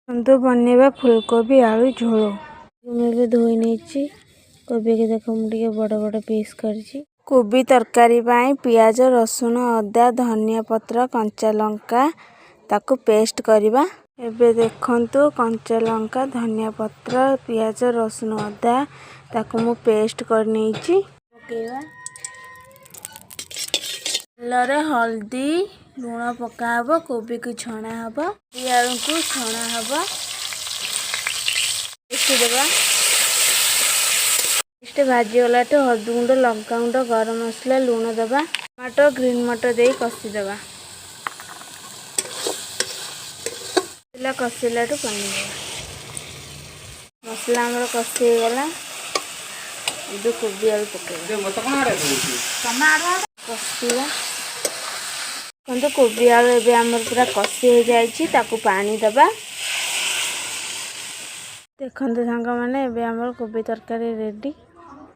ବନ୍ଧୁ, ବନେଇବା ଫୁଲକୋବି ଆଳୁ ଝୋଳ। ମୁଁ ଏବେ ଧୋଇ ନେଇଛି କୋବିକି। ଦେଖ, ମୁଁ ଟିକେ ବଡ଼ ବଡ଼ ପିସ୍ କରିଛି। କୋବି ତରକାରୀ ପାଇଁ ପିଆଜ, ରସୁଣ, ଅଦା, ଧନିଆ ପତ୍ର, କଞ୍ଚା ଲଙ୍କା ତାକୁ ପେଷ୍ଟ କରିବା। ଏବେ ଦେଖନ୍ତୁ, କଞ୍ଚା ଲଙ୍କା, ଧନିଆ ପତ୍ର, ପିଆଜ, ରସୁଣ, ଅଦା ତାକୁ ମୁଁ ପେଷ୍ଟ କରିନେଇଛି। ପକେଇବା ତେଲରେ ହଳଦୀ, ଲୁଣ ପକା ହବ। କୋବିକୁ ଛଣା ହବ, ଆଳୁକୁ ଛଣା ହବ। ଦେବା ପେଷ୍ଟ ଭାଜିଗଲାଠୁ ହଳଦୀ ଗୁଣ୍ଡ, ଲଙ୍କା ଗୁଣ୍ଡ, ଗରମ ମସଲା, ଲୁଣ ଦେବା। ଟମାଟୋ, ଗ୍ରୀନ୍ ମଟର ଦେଇ କଷିଦେବା। ମସଲା କଷିଲାଠୁ ପାଣି ଦେବା। ମସଲା ଆମର କଷି ହେଇଗଲା। ଏବେ କୋବି ଆଳୁ ପକେଇବା, କଷିବା। ଦେଖନ୍ତୁ, କୋବି ଆଳୁ ଏବେ ଆମର ପୁରା କଷି ହେଇଯାଇଛି। ତାକୁ ପାଣି ଦେବା। ଦେଖନ୍ତୁ ସାଙ୍ଗମାନେ, ଏବେ ଆମର କୋବି ତରକାରୀ ରେଡ଼ି।